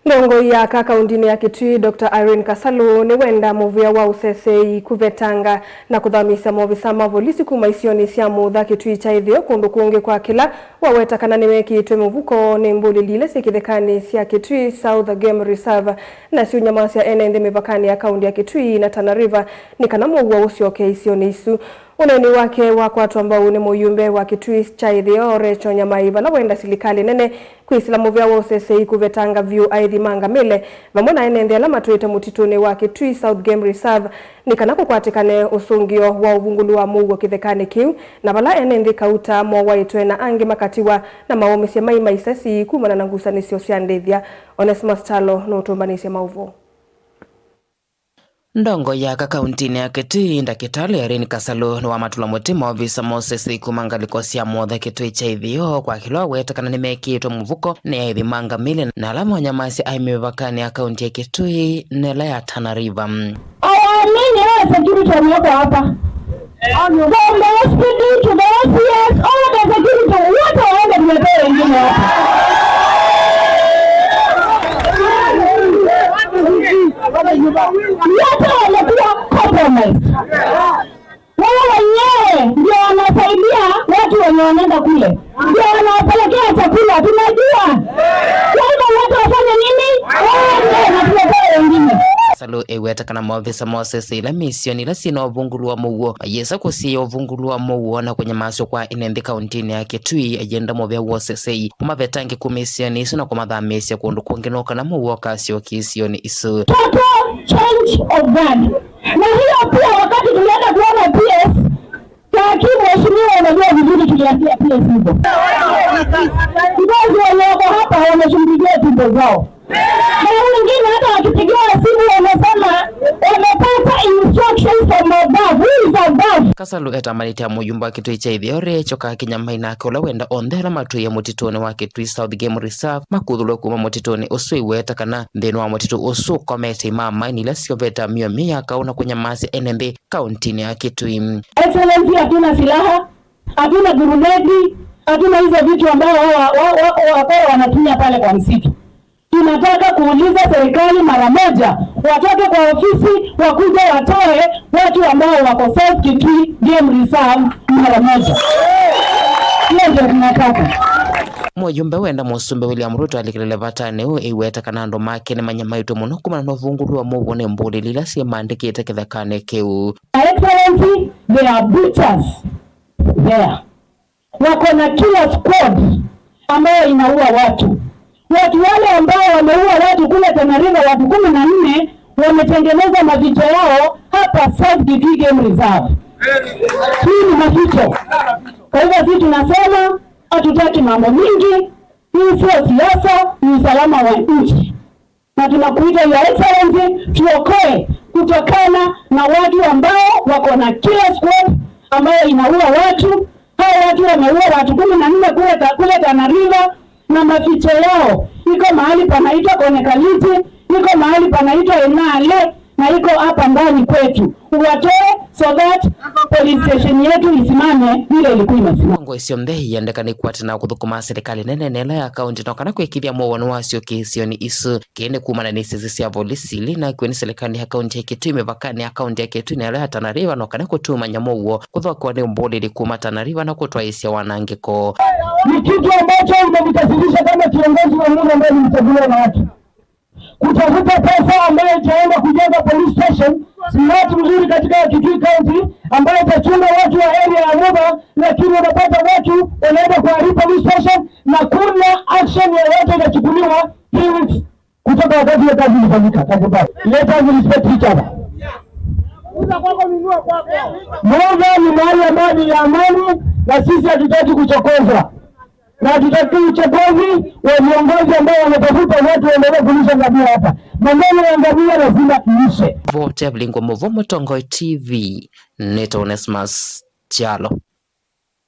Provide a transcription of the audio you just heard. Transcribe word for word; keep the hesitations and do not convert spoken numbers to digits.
Ndongoi ya aka kaũntĩnĩ ya Kitui, Doctor Irene Kasalu, nĩwenda mũvĩa wa ũseseĩ kũvetanga na kũthamisya maovisa ma volisi kuma isionĩ sya Mũtha, Kitui kya ĩtheo, kũndũ kũngĩ kwa kĩla waweta kana nĩwekĩĩtwe mũvuko nĩ mbũlĩli ila syĩ kĩthekanĩ sya Kitui South Game Reserve, na syũnyamasya ene nthĩ mĩvakanĩ ya kaũntĩ ya Kitui na Tana River nĩ kana mũuo ũsyoke isionĩ isu. Ũneeni wake wakwatwa mbau nĩ mũyumbe wa Kitui kya ĩtheo, Rachel Nyamai, vala wenda silikalĩ nene kwĩsĩla mũvĩa wa ũseseĩ kũvetanga vyũ aĩthi ma ngamĩle vamwe na ene nthĩ ala matũĩte mũtitũnĩ wa Kitui South Game Reserve nĩ kana kũkwatĩkane ũsũngĩo wa ũvungũlu wa mũuo kĩthekanĩ kĩu, na vala ene nthĩ kauta mowaĩtwe na angĩ makatiwa na maũmĩsye mai ma isesi kumana na ngusanĩsyo sya ndĩthya. Onesmus Kyalo nũtũmbanĩsye maũvoo. Ndongoi ya aka kaũntĩnĩ ya Kitui, Ndakĩtalĩ Irene Kasalu, nĩwamatũla mũtĩ maovisa ma ũseseĩ kuma ngalĩko sya Mũtha, Kitui kya ĩtheo, kwa kĩla waweta kana nĩmekĩĩtwe mũvuko nĩ aĩthi ma ngamĩle na ala monyamasya aĩmi mĩvakanĩ ya kaũntĩ ya Kitui na ĩla ya Tana River. Hawaamini hawa security wamewekwa hapa. From the S P D to the O C S, all the security, wote waende, tuletee wengine hapa. Wote wamekuwa compromised. Wao wenyewe ndio wanasaidia watu wenye wanaenda kule, ndio wanawapelekea chakula, tunajua. Kwa hivyo wote wafanye nini? Waende na tuletee wengine. Kasalu eweta kana maovisa ma ũseseĩ ila misioni ila syĩna ũvungũlu wa mũuo mayĩsa kũsiĩĩa ũvungũlu wa mũuo na kũnyamasw'a kwa ene nthĩ kaũntĩnĩ ya Kitui, ayenda mũvĩa wa ũseseĩ ũmavetange kuma isionĩ isu na kũmathamĩĩsya kũndũ kũngĩ no kana mũuo ũkasyoka isionĩ isu. Total change of guard. Na hiyo pia, wakati tulienda kuona P S, Kaki, mheshimiwa, unajua vizuri tuliambia P S hivyo. Because wenye wako hapa wameshughulikia tumbo zao. Na wengine hata wakipigiwa simu wamesema wamepata instructions from above. Who is above? Kasalu etambanĩtye mũyumba wa Kitui kya ĩtheo, Rachel Kakinya Mainaki, ũla wenda onthe ala matũĩe mũtitũnĩ wa Kitui South Game Reserve makuthũlwe kuma mũtitũnĩ ũsu, eweta kana nthĩnĩ wa mũtitũ ũsu ũkomete imamaini ila syovete mĩo mĩ ya kaũ na kũnyamasya ene nthĩ kaũntĩnĩ ya Kitui. Excellency, hatuna silaha, hatuna gurunedi, hatuna hizo vitu ambao wa, wa, wa, wa, wakora wanatumia pale kwa msitu. Tunataka kuuliza serikali mara moja, watoke kwa ofisi, wakuje watoe watu ambao wako South Kitui Game Reserve mara moja. Hiyo ndio tunataka. Mũyumbe wenda Mũsumbĩ William Ruto alikĩlĩle vatanĩ ũũ, eweta kana andũ make nĩmanyamaĩtwe mũno kumana na ũvungũlu wa mũuo nĩ mbũlĩli ila syĩmandĩkĩte kĩthekanĩ kĩu. Your Excellency, there are butchers there. Wako na killer squad ambayo inaua watu. Watu wale ambao wameua watu kule Tana River, watu kumi na nne, wametengeneza maficho yao hapa South Kitui Game Reserve. Hii ni maficho. Kwa hivyo sisi tunasema hatutaki mambo mingi. Hii sio siasa, ni usalama wa nchi. Na tunakuita, Your Excellency, tuokoe kutokana na watu ambao wako na killer squad ambayo inaua watu. Hao watu wameua watu kumi na nne kule Ta-, kule Tana River, na maficho yao iko mahali panaitwa Konekaliti, iko mahali panaitwa Enale, na iko hapa ndani kwetu. Uwatoe so that police station yetu isimame vile ilikuwa imesimama. Ngoi syonthe iendeka nĩ kwatana kũthũkũma serikali nene na ĩla ya kaunti no kana kwĩkĩthya mũuo nĩwasyokĩe isionĩ isu. Kĩĩ nĩ kumana na isese sya volisi ila inakw'e nĩ serikali ya kaunti ya Kitui mĩvakanĩ ya kaunti ya Kitui na ĩla ya Tana River no kana kũtumany'a mũuo kũthokewa nĩ mbũlĩli kuma Tana River na kũtwaĩĩsya wanangĩko. Ni kitu ambacho imenikasirisha kama kiongozi wa muda ambaye nilichaguliwa na watu. Kutafuta pesa ambayo itaenda kujenga police station smart mzuri katika Kitui County, ambayo itachunga watu wa area ya Muba, lakini unapata watu wanaenda kuharibu police station na kuna action yoyote inachukuliwa three weeks kutoka wakati hiyo kazi ilifanyika. Kazi mbaya. Let us respect each other. Muda ni mahali ambayo ni ya amani, na sisi hatutaki kuchokozwa. Na hatutaki uchokozi wa viongozi ambao wanatafuta watu waendelee kulisha ngamia hapa. Maneno ya ngamia lazima iishe. Vote ya Vilingo Mũvo, Mũtongoi T V, nĩtawa Onesmus Kyalo.